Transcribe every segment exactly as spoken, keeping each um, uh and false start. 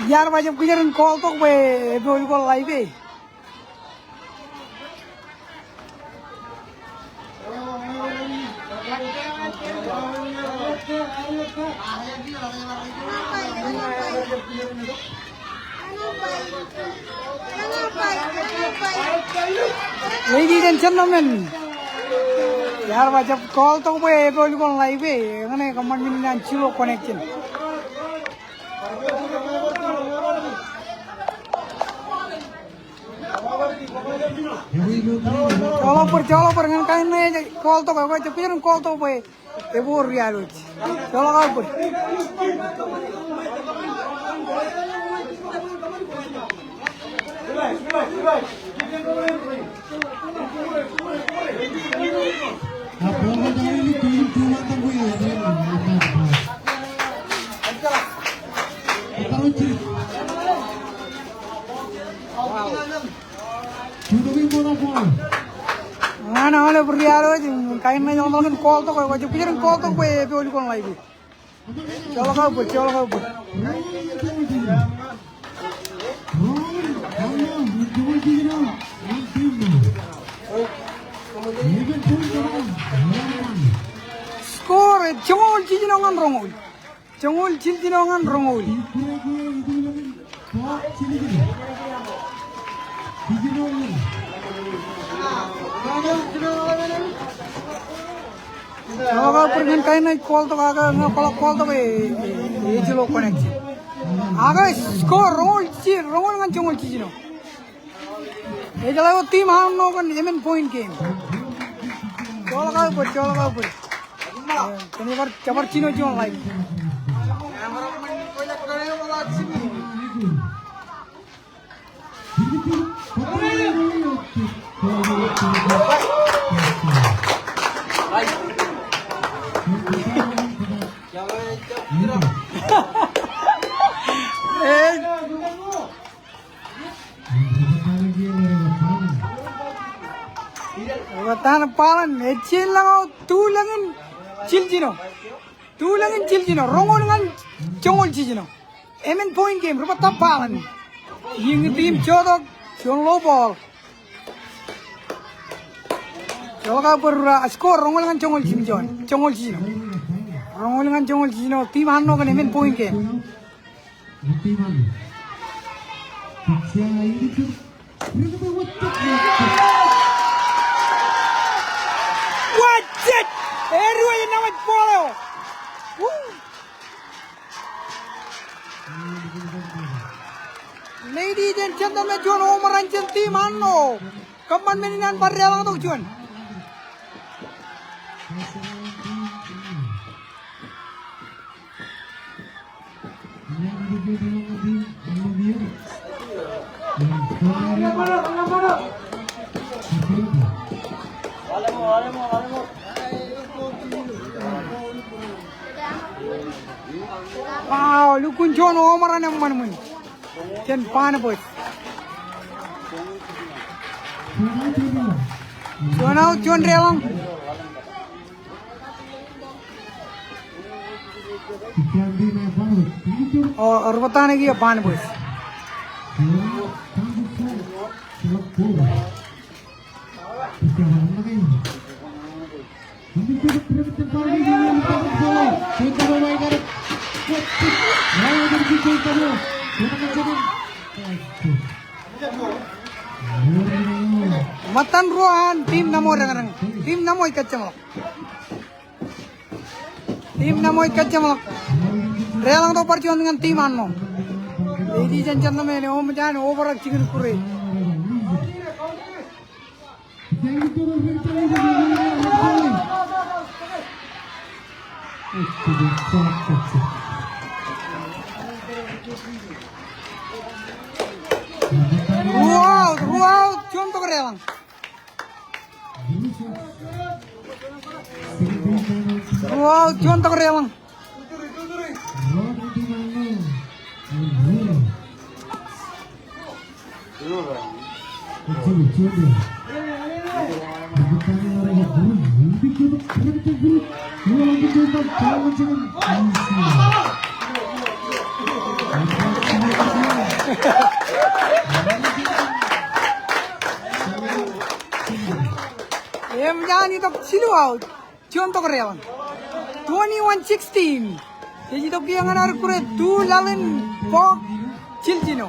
Iar ba jab kijer in call tok bwe epojkol ḷaipe. Ladies and gentlemen, iar ba jab call tok bwe epojkol ḷaipe, eñṇe kōṃṃan men in an zero connection. Joḷọk bōd, joḷọk bōd, ñan kain ṇe ej call tok, ekwe jab kijer in call tok bwe epojkol Realwōj. Joḷọk aō bōd. Ñan aolep Realwōj, kain ṇe ej ḷōmṇak in call tok, ekwe jab kijer in call tok bwe epojkol ḷaipe. Joḷọk aō bōd, joḷọk aō bōd. Score, joñoul jiljino ñan roñoul. Joñoul jiljino ñan roñoul. Joḷọk aō bōd ñan kain ṇe ej call tok, ak ñe kwōḷak call tok e, e, ej zero connection. Ak score roñoul ji-, roñoul ñan joñoul jiljino. Ej ḷeo team Hanno kōn emān point game. Joḷọk aō bōd, joḷọk aō bōd. Kōn bar, jebar jino juon ḷaipe. Ri-bōttan ball in, ej jeorḷọk ḷọk tulōñ in jiljino. Tulōñ in jiljino, roñoul ñan joñoul jiljino. Emān point game, ri-bōttan ball in. Iiō ñe team jotok, juon low ball. Joḷọk aō bōd, score roñoul ñan joñoul jiljino, joñoul jiljino. Roñoul ñan joñoul jiljino, team Hanno kōn emān point game. Wajjej! Eruj, enaaj ball eo. Woo! Ladies and gentlemen, juon home run jān team Hanno. Kōṃṃan men in an bar deḷọñtok juon. Wow, lukkuun juon home run eṃṃan ṃōn. Jān Barnabas. Juon out, juon deḷọñ. O, ri-bōttan kiiō Barnabas. Ṃōttan ruo an team Ṇaṃo deñdeñ. Team Ṇaṃo ej kajjeṃḷọk. Team Ṇaṃo ej kajjeṃḷọk. Deḷọñtok bar juon ñan team Ṇaṃo. Ladies and gentlemen, eṃōj an over ak jikin kure. Ruo out, ruo out, juon tok deḷọñ. Ruo out, juon tok deḷọñ. Eṃōj an itok jilu out. Juon tok deḷọñ. Twenty-one sixteen. Jej itok kiiō ñan ad kure tu laḷ in bọọk jiljino.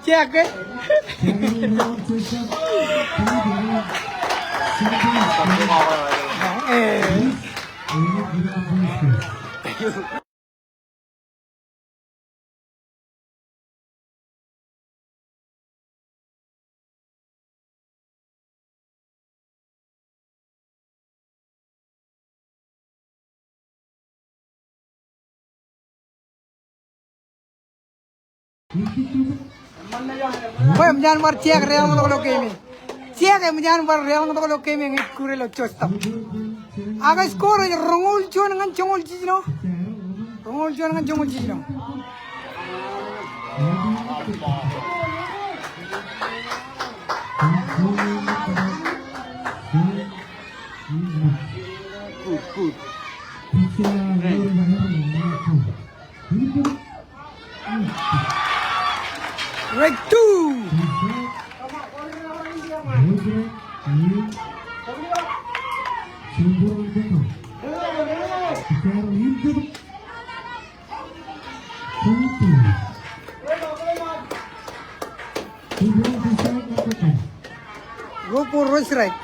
Jack, eh? Eh. Bwe eṃōj an bar Jack deḷọñtok ilo game e. Jack eṃōj an bar deḷọñtok ilo game e ñe ej kure ilo Joseph. Ak score ej roñoul juon ñan joñoul jiljino. Roñoul juon ñan joñoul jiljino. Good, good. Strike two. Ruo ball, ruo strike.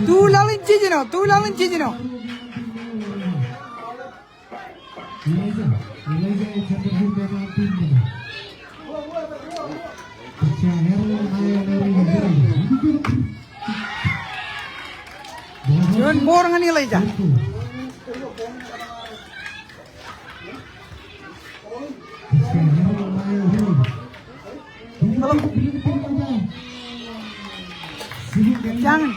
Tu laḷ in jiljino, tu laḷ in jiljino. Juon ball ñan Elijah. Jañin.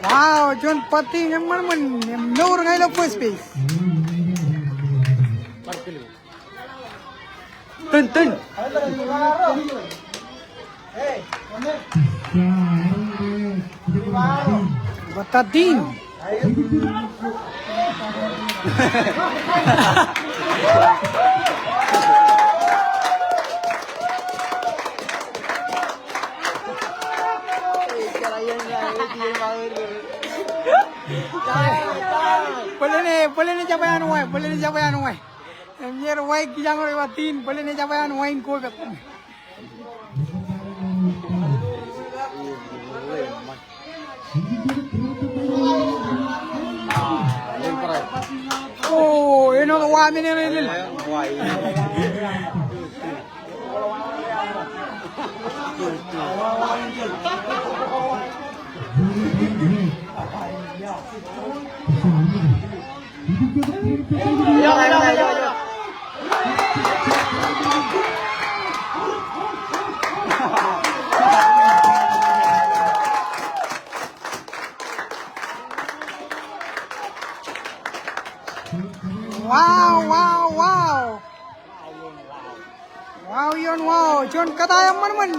Wow, juon batting eṃṃanṃan, eṃour ñan ilo first base. Tōn, tōn. Batatin. Bōlen e, bōlen e jab eo an wā, bōlen e jab eo an wā. Im er wā kijak eo rej ba tin, bōlen e jab eo an wā in kobak. O, āinwōt wā men eo ej lel. Wow, wow, wow. Wow, ioon wow, juon kōtaan eṃṃan ṃōn.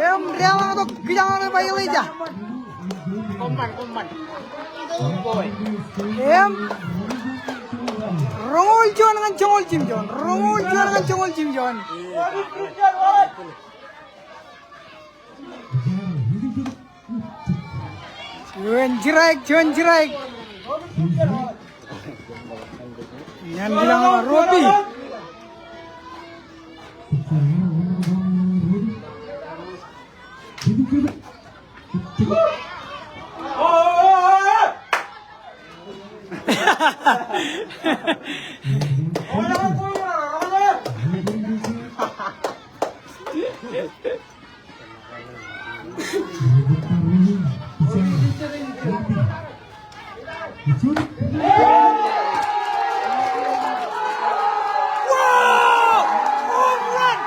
Im deḷọñ tok kijak ṇe bar Elijah. Im roñoul juon ñan joñoul jimjuon. Roñoul juon ñan joñoul jimjuon. Juon strike, juon strike. Ñan kijak ṇe bar Robi. Wow! Home run!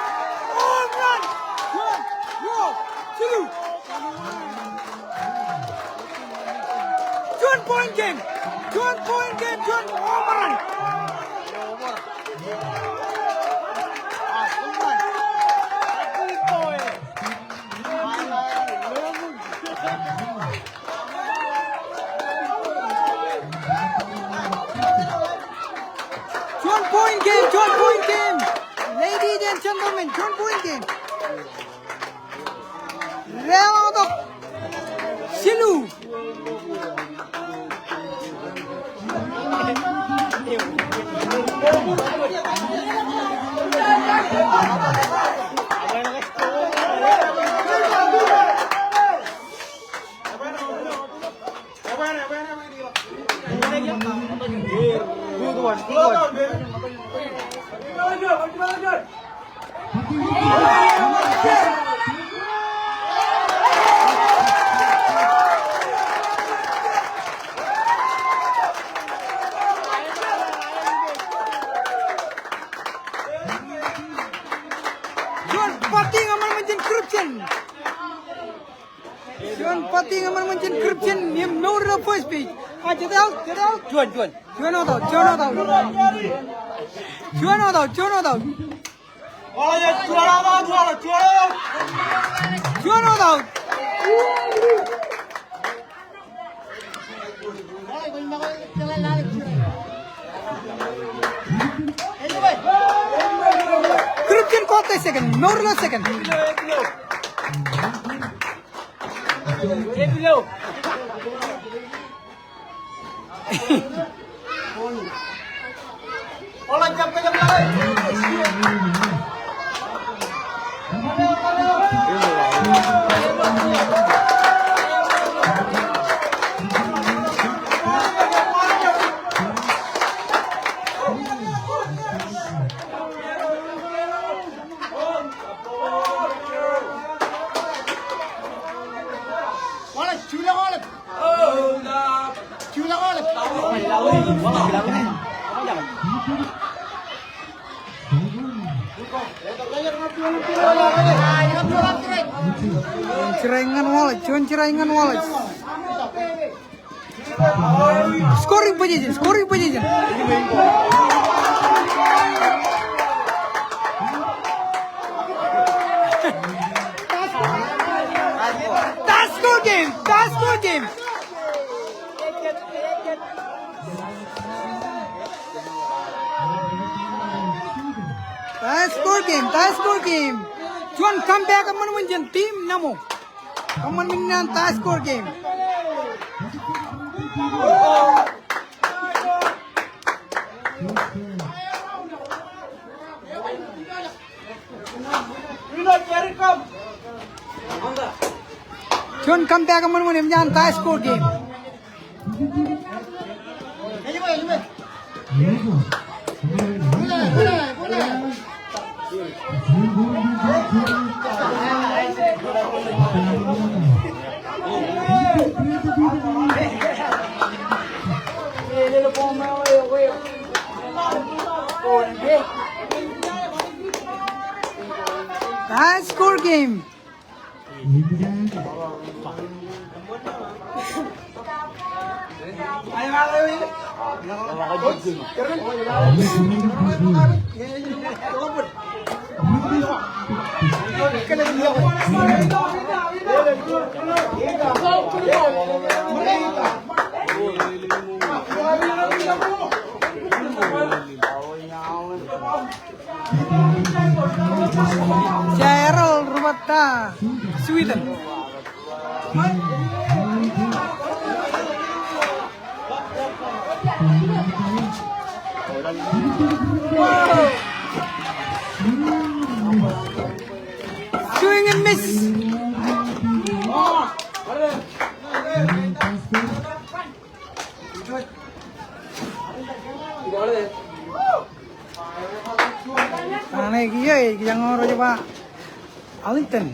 Home run! Wow! Wow! Juon point game! Juon point game! Juon home run! Juon point game, juon point game. Ladies and gentlemen, juon point game. Deḷọñ tok jilu. Juon batting eṃṃan ṃōn jān Christian. Juon batting eṃṃan ṃōn jān Christian im mour ilo first base. A, jete out, jete out. Juon, juon. Juon out, juon out. Juon out, juon out. Juon out. Christian kọọte second, mour ilo second. Juon strike ñan Wallace, juon strike ñan Wallace. Scoring position, scoring position. Tie score game, tie score game. Tie score game, tie score game. Juon comeback eṃṃan ṃōn jān team Naṃo. Kōṃṃan ṃōn naan tie score game. Juon comeback eṃṃan ṃōn im jaan tie score game. Tie score game. Jai, error ri bat ta Sweden. Swing and miss. Ṇe kiiō ej kijañ ro rej ba Arlington.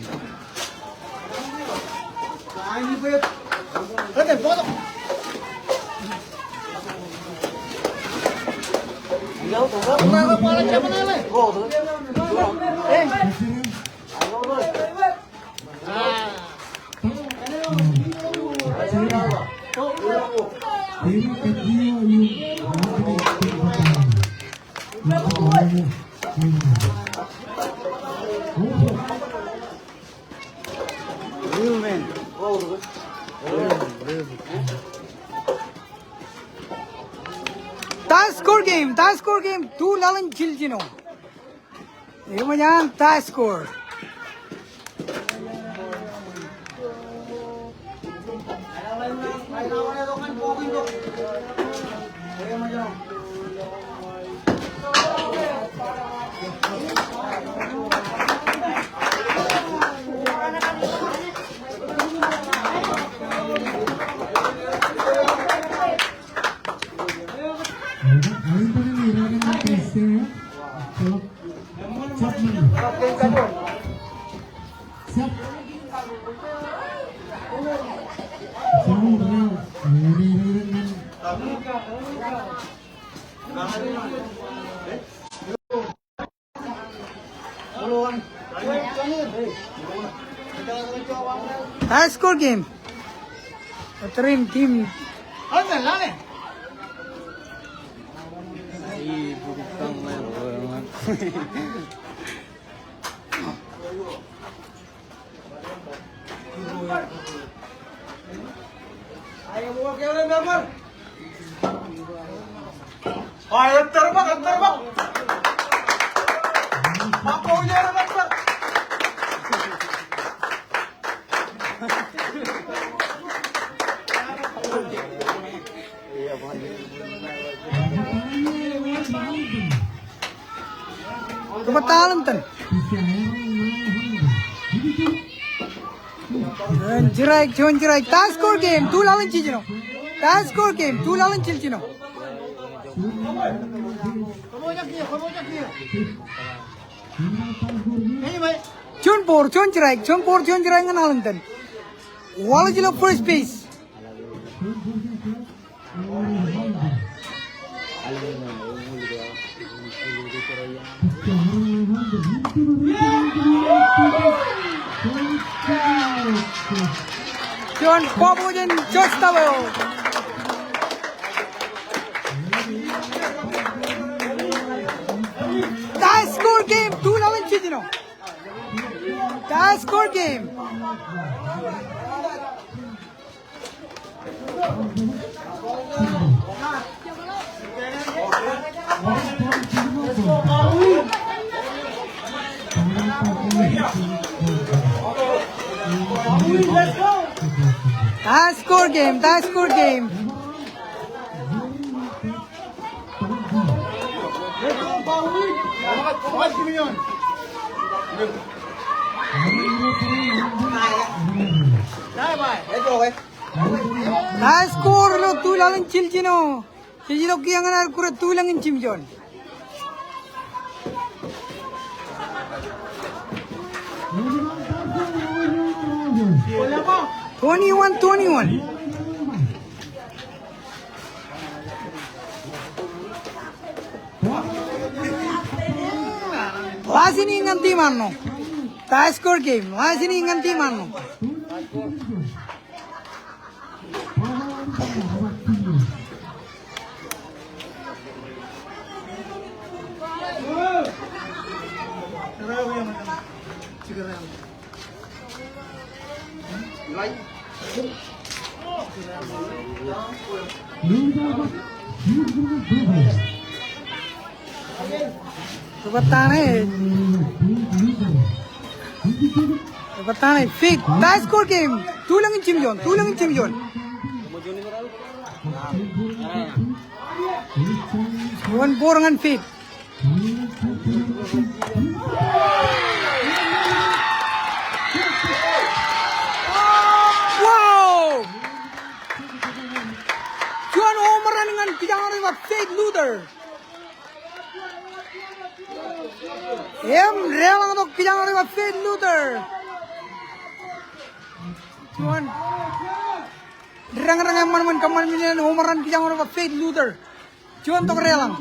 Tie score game, tie score game, tu laḷ in jiljino. Eṃōj an tie score. Tie score game. Iterim team. Kōṃṃan Arlington. Juon strike, juon strike. Tie score game, tu laḷ in jiljino. Tie score game, tu laḷ in jiljino. Juon ball, juon strike, juon ball, juon strike ñan Arlington. Waḷọk ilo first base. Juon bobojin Josh Taweo. Tie score game, tu laḷ in jiljino. Tie score game. Tie score game, tie score game. Tie score ilo tu laḷ in jiljino. Jej lo kiiō ñan ad kure tu lañ in jimjuon. Twenty-one twenty-one. Last inning ñan team Arṇo. Tie score game. Last inning ñan team Arṇo. Bar tane. Bar tane. Faith, tie score game. Tulōñ in jimjuon, tulōñ in jimjuon. Juon ball ñan Faith. Wow! Juon home run ñan kijak eo rej ba Faith Luther. Im deḷọñ tok kijak eo rej ba Faith Luther. Juon deñdeñ eṃṃan ṃōn kōṃṃan men in home run kijak eo rej ba Faith Luther. Juon tok deḷọñ.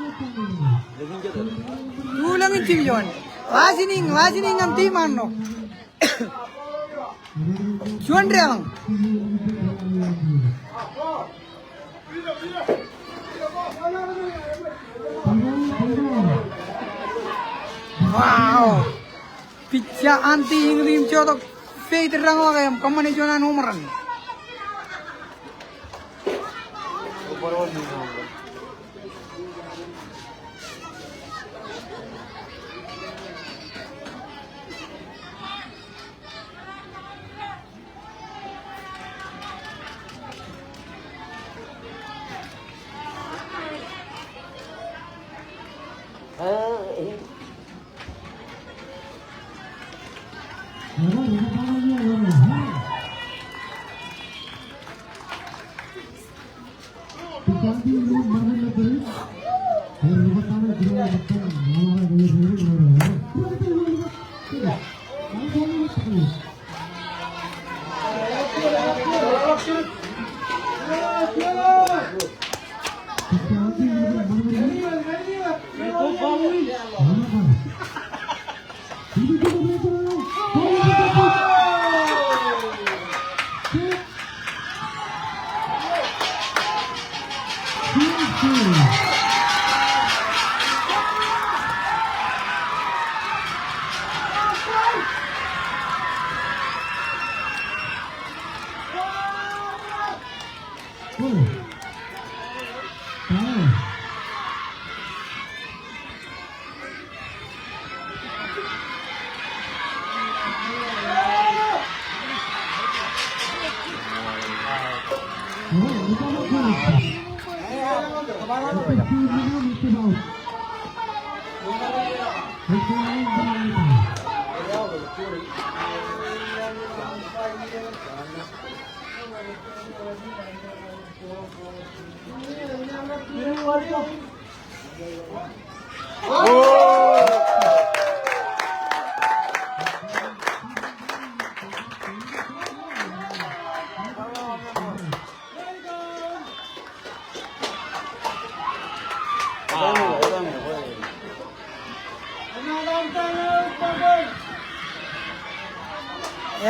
Tulōñ in jimjuon. Last inning, last inning ñan team Arṇo. Juon deḷọñ. Wow. Pitcher an team, team jotok. Faith deñḷọk im kōṃṃane juon an home run.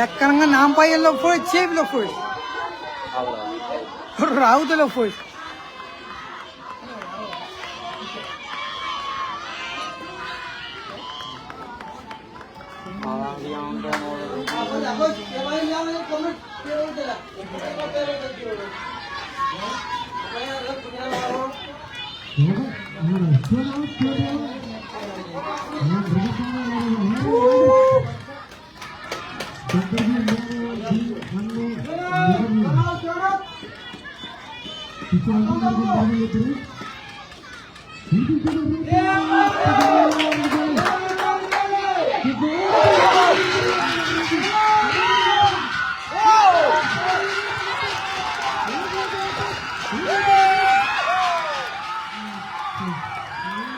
Ekkar ñan umpire ilo first, safe ilo first. Out ilo first.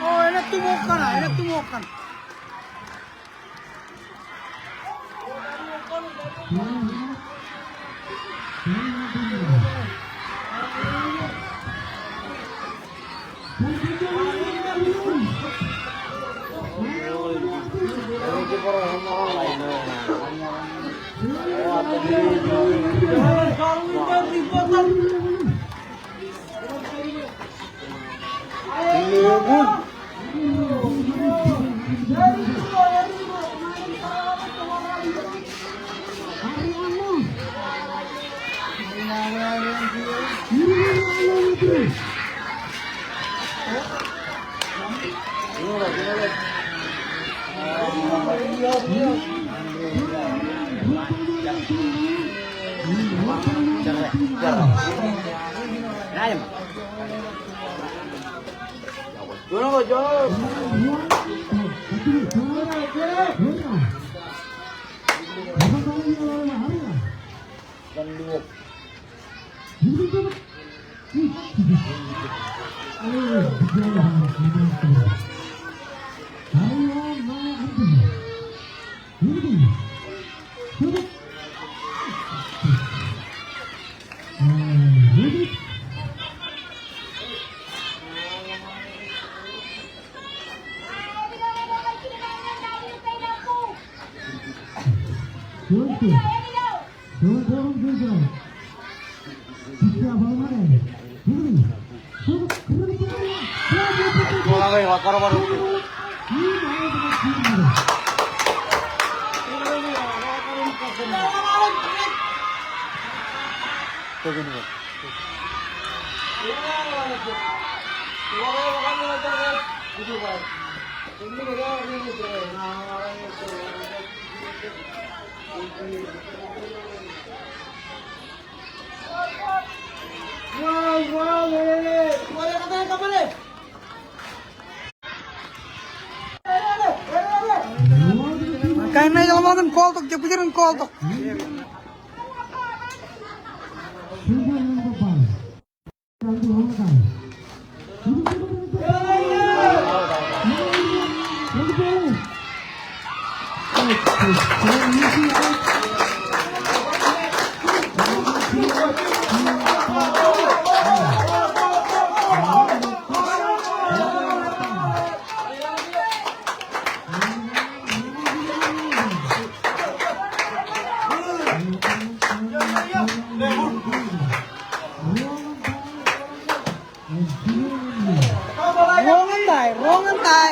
Oh, enaaj tuṃokkan, enaaj tuṃokkan. Kain ṇe eḷap an kọọl tok, jab bwijin kọọl tok. Ruo ñan tie, ruo ñan tie,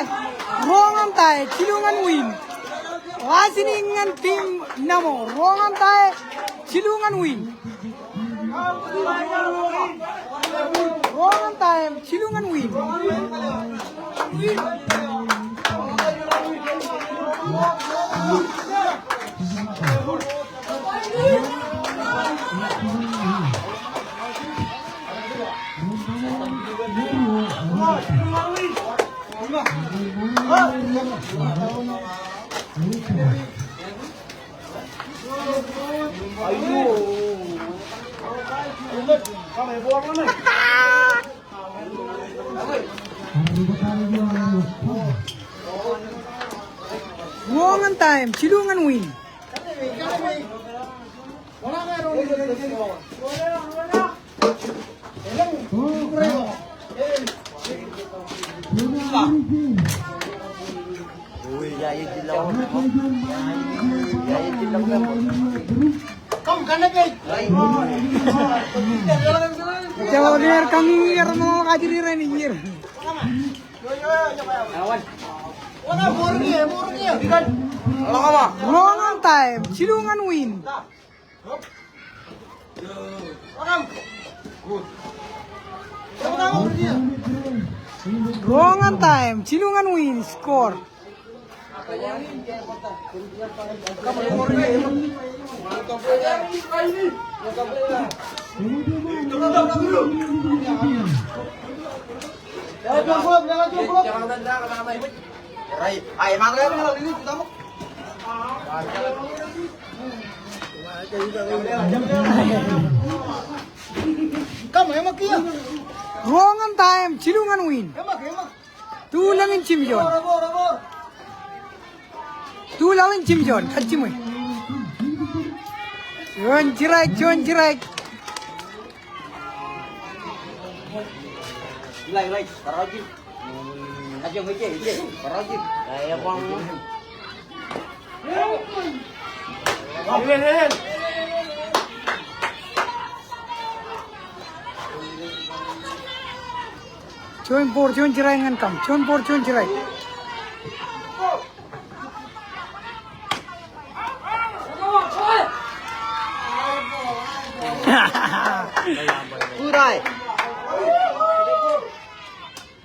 ruo ñan tie, jilu ñan win. Last inning ñan team Naṃo, ruo ñan tie, jilu ñan win. Ruo ñan tie, jilu ñan win. Ruo ñan tie, jilu ñan win. Ejjeḷọk aer kañiñi er ṃōk ajri raṇ ier. Ruo ñan tie, jilu ñan win. Ruo ñan tie, jilu ñan win, score. Ruo ñan tie, jilu ñan win. Tu laḷ in jimjuon. Tu laḷ in jimjuon, kajjiṃwe. Juon strike, juon strike. Juon ball, juon strike ñan Kam. Juon ball, juon strike.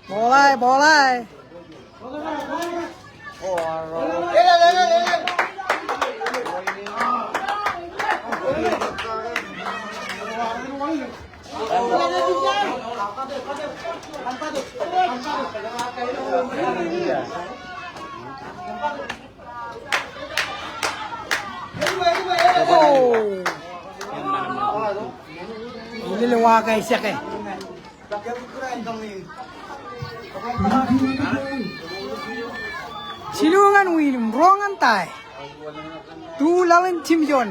Ball ṇe, ball ṇe. Lele wa ke seke. Jilu ñan wiin im ruo ñan tie. Tu laḷ in jimjuon.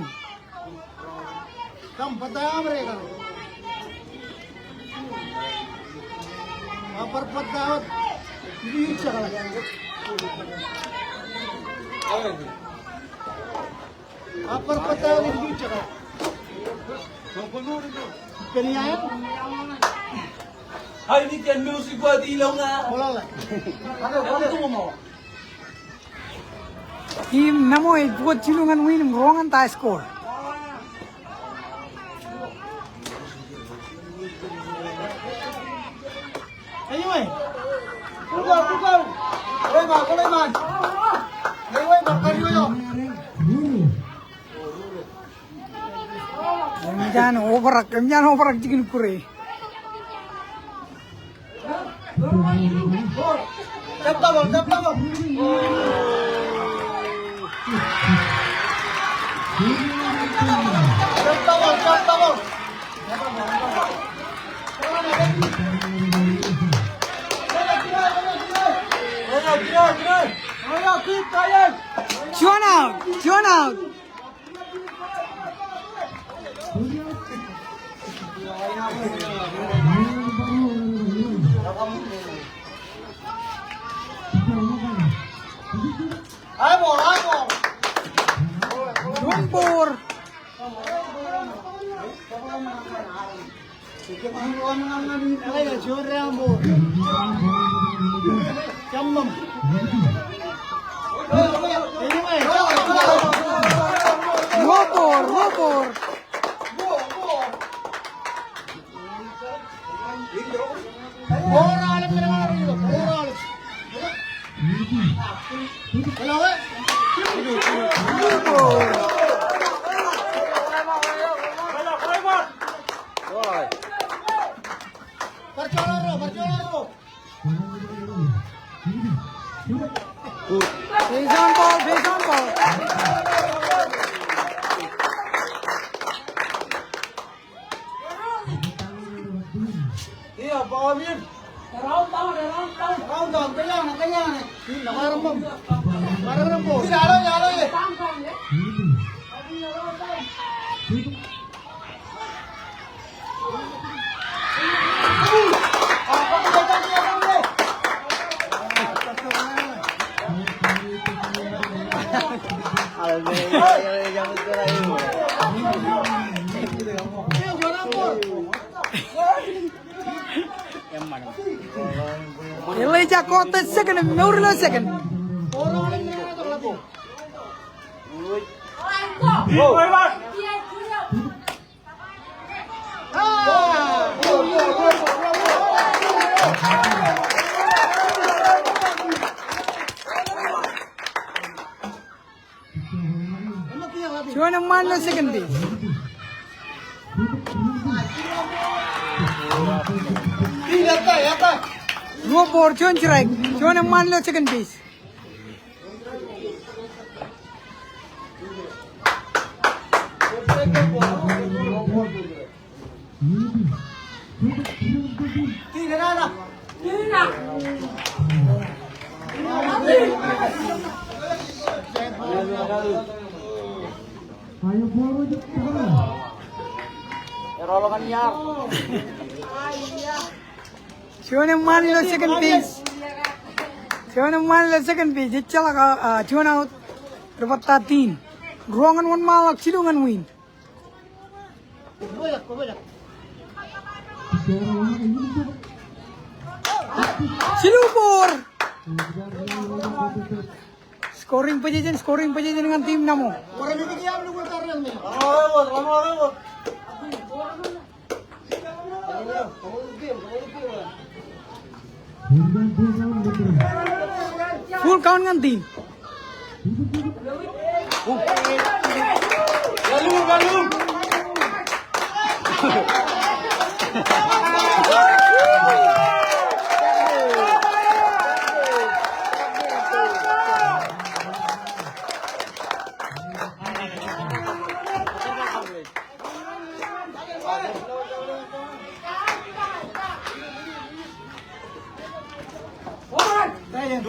Team Namo ej pukot jilu ñan wiin im ruo ñan tie score. Eṃōj an obrak, eṃōj an obrak jikin kure. Juon out, juon out. Juon ball. Ruo ball, ruo ball. Base on ball, base on ball. Elijah kọọte second, mour ilo second. Juon eṃṃaan ilo second base. Ruo ball, juon strike. Juon eṃṃaan ilo second base. Juon eṃṃaan ilo second base. Juon eṃṃaan ilo second base. Ejjeḷọk, ah, juon out. Ri-batter team. Ruo ñan wōnṃaanḷọk, jilu ñan wiin. Jilu ball. Scoring position, scoring position ñan team Namo. Full count ñan team.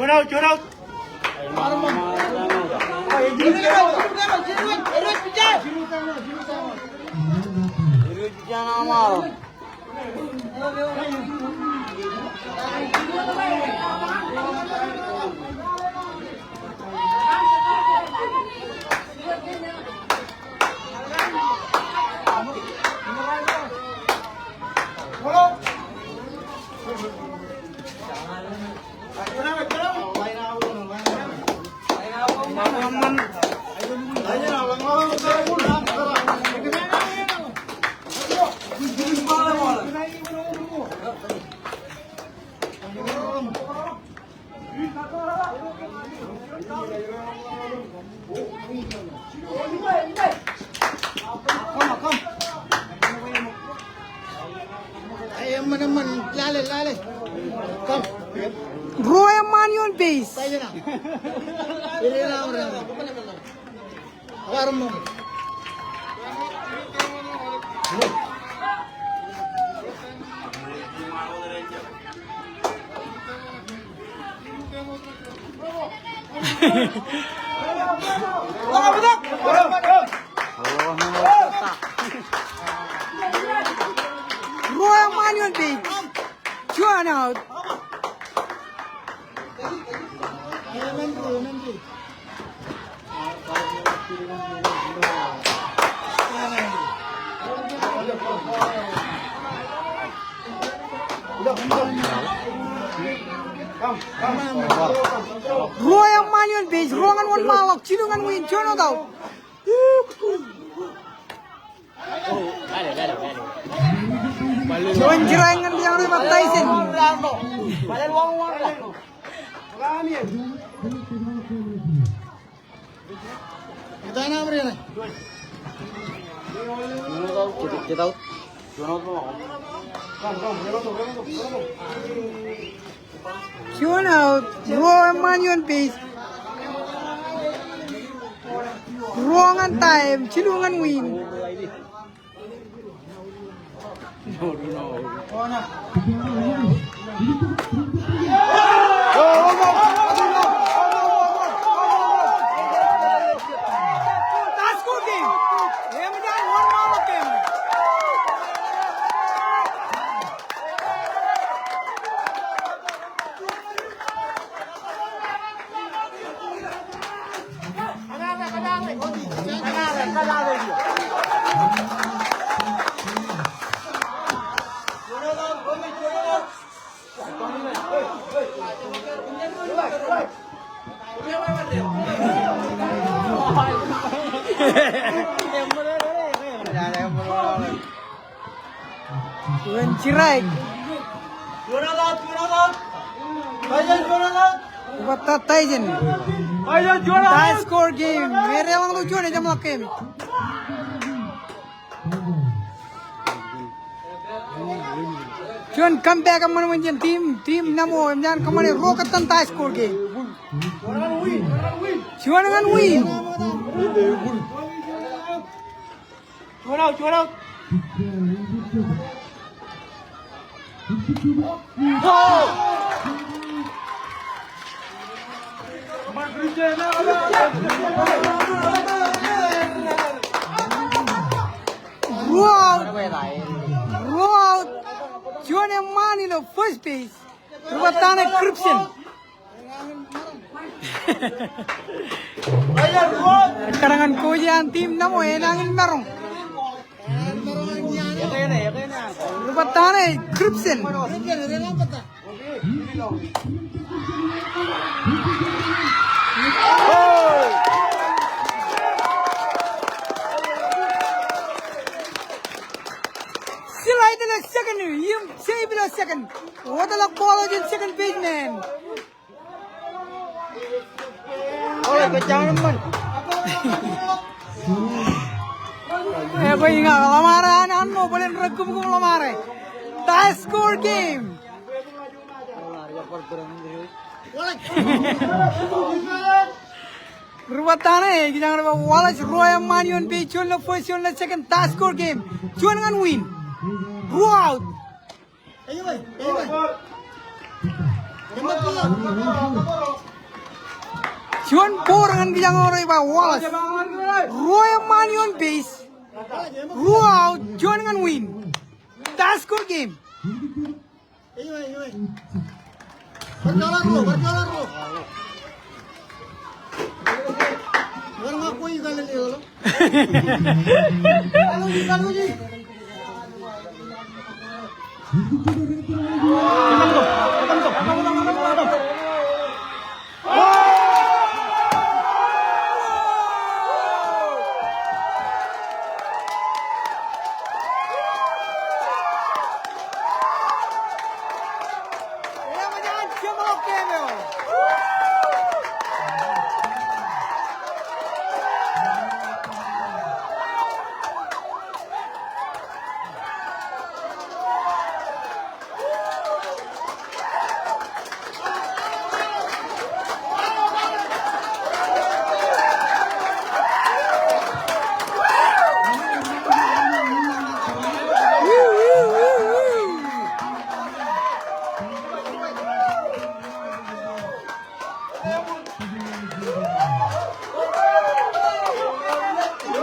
Juon out, juon out. Ruo eṃṃaan ioon base. Ruo eṃṃaan ioon base. Juon out. Ruo eṃṃaan ioon base, ruo ñan wōnṃaanḷọk, jilu ñan wiin, juon out. Juon strike ñan kijak eo ej ba Tyson. Juon out, ruo eṃṃaan ioon base. Ruo ñan tie, jilu ñan wiin. Tie score game. Eṃōj an wōnṃaanḷọk game. Juon strike. Ri-batta Tyson. Tie score game. Edeḷọñ ilo juon ejeṃḷọk game. Juon comeback eṃṃan wōt jān team, team Naṃo, eṃōj an kōṃṃane ruo kōttan tie score game. Juon ñan wiin. Juon out, juon out. Ruo out. Ruo out. Juon eṃṃaan ilo first base. Ri-batta ṇe Crimson. Ekkar ñan coach eo an team Naṃo, enañin maroñ. Ri-batta ṇe Crimson. Slide ilo second, im save ilo second. Wōtlọk ball eo jān second baseman. Ekwe, iñak ḷōṃaro an, an ṇo bōlen rekūmkūm ḷōṃaro. Tie score game. Ri-batta ṇe, kijak eo ej ba Wallace, ruo eṃṃaan ioon base, juon ilo first, juon ilo second, tie score game. Juon ñan wiin. Ruo out. Ej ba, ej ba. Ej ba, ej ba. Juon ball ñan kijak eo rej ba Wallace. Ruo eṃṃaan ioon base. Ruo out, juon ñan win. Tie score game.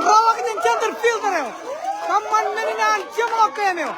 Ro ḷọk jān center fielder eo. Kōṃṃan men in an jeṃḷọk game eo.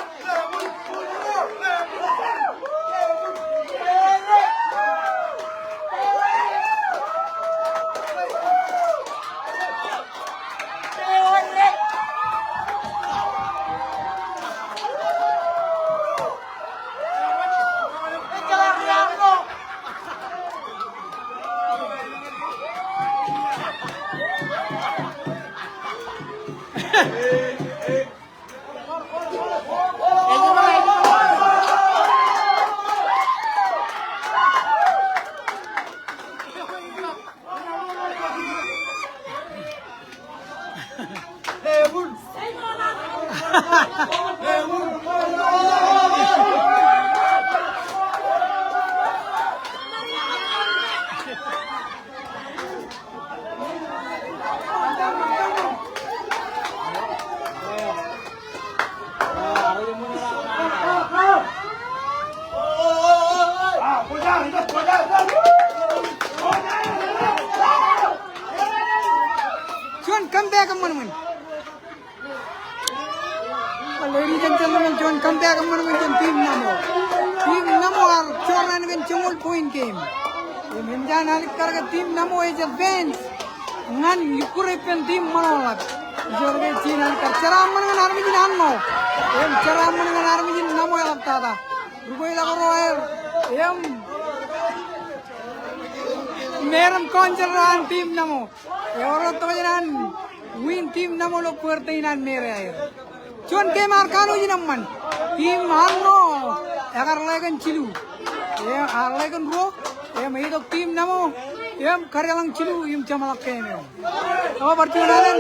Juon comeback eṃṃan wōt. Ladies and gentlemen, juon comeback eṃṃan wōt jān team Naṃo. Team Naṃo ear jorrāān kōn joñoul point game. Im eṃōj an alikkar ke team Naṃo ej advance ñan ikkure ippān team Ṃaḷoeḷap. Ijoko ke ijin alikkar jeraaṃṃan ñan armej in Arṇo. Im jeraaṃṃan ñan armej in Naṃo eḷaptata. Rūkweilọk ro aer. Im meram kọnjeḷ ro an team Naṃo. Ewōr tok jān an win team Naṃo ilo birthday in an meram aer. Juon game ear kanooj in eṃṃan. Team Arṇo ekar ḷe kōn jilu. Im ear ḷe kōn ruo. Im eitok team Naṃo. Im kadeḷọñ jilu im jeṃḷọk game eo. Bar juon alen.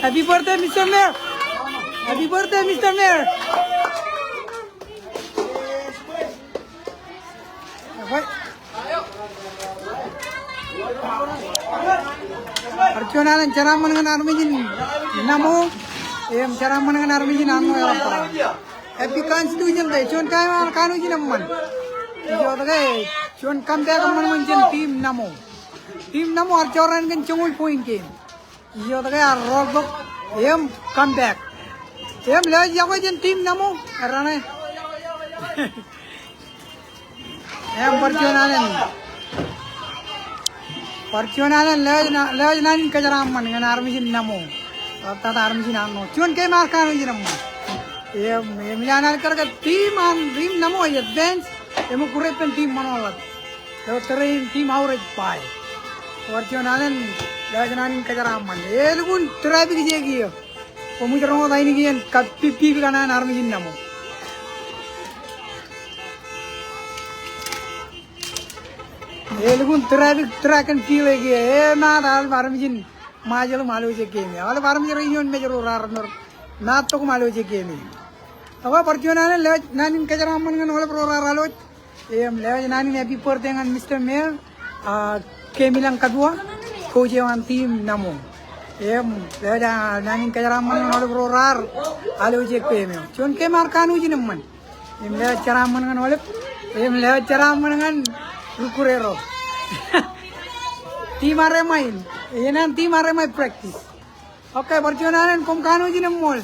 Happy birthday, Mister Mayor. Happy birthday, Mister Mayor. Bar juon alen jeraaṃṃan ñan armej in Naṃo, im jeraaṃṃan ñan armej in Arṇo eḷaptata. Happy Constitution Day, juon game ear kanooj in eṃṃan. Ijoko ke juon comeback eṃṃan wōt jān team Naṃo. Team Naṃo ear jorrāān kōn joñoul point game. Ijoko ke ear roll tok im comeback. Im lewōj yokwe jān team Naṃo, errane. Im bar juon alen. Bar juon alen lewōj na, lewōj naan in kajeraaṃṃan ñan armej in Naṃo. Eḷaptata armej in Arṇo. Juon game ear kanooj in eṃṃan. Im, im eṃōj an alikkar ke team an, team Naṃo ej advance. Im ikkure ippān team ṃōṇōḷọk. Eo tōre in team Aurōj bye. Bar juon alen, lewōj naan in kōjeraaṃṃan. Elukkuun traffic ije kiiō. Koṃij roñoul ainikiōn kappipip kōṇaan armej in Naṃo. Elukkuun traffic track and field e kiiō. Emaat aolep armej in Ṃajeḷ im alwōj e game e. Aolep armej ro ioon Mājro raar ṇor. Emaat tok im alwōj e game e. Ak bar juon alen lewōj naan in kōjeraaṃṃan ñan aolep ro raar alwōj. Im lewōj naan in happy birthday ñan Mister Mayor, a, Kemilong Kabua, coach eo an team Naṃo. Im lewōj, a, naan in kōjeraaṃṃan ñan aolep ro raar alwōj e game eo. Juon game ear kanooj in eṃṃan. Im lewōj jeraaṃṃan ñan aolep. Im lewōj jeraaṃṃan ñan ikkure ro. Team Armej in. Ikōṇaan team Armej practice. Okay, bar juon alen, koṃ kanooj in eṃṃool.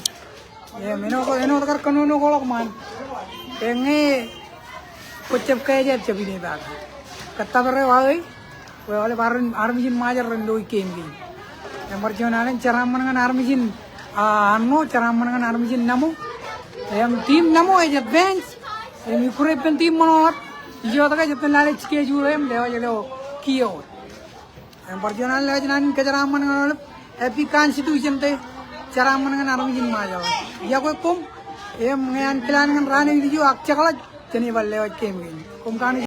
Im āinwōt, āinwōt kar kōnono ko ḷọk ṃaan. Eñe kwōj jab kajjitōk jab in epaak. Kōttōpar eo aō, bwe aolep armej in Ṃajeḷ ren lo game kein. Im bar juon alen, jeraaṃṃan ñan armej in, a, Arṇo, jeraaṃṃan ñan armej in Naṃo. Im team Naṃo ej advance. Im ikkure ippān team ṃōṇōḷọk. Ijo tok ej itōn lale schedule im lewōj ilo kiiō wōt. Im bar juon alen lewōj naan in kōjeraaṃṃan ñan aolep. Happy Constitution Day. Jeraaṃṃan ñan armej in Ṃajeḷ. Iọkwe koṃ. Im ñe ankilaan ñan raan eo ilju ak jekḷaj, jen bar lewōj game kein. Koṃ kanooj.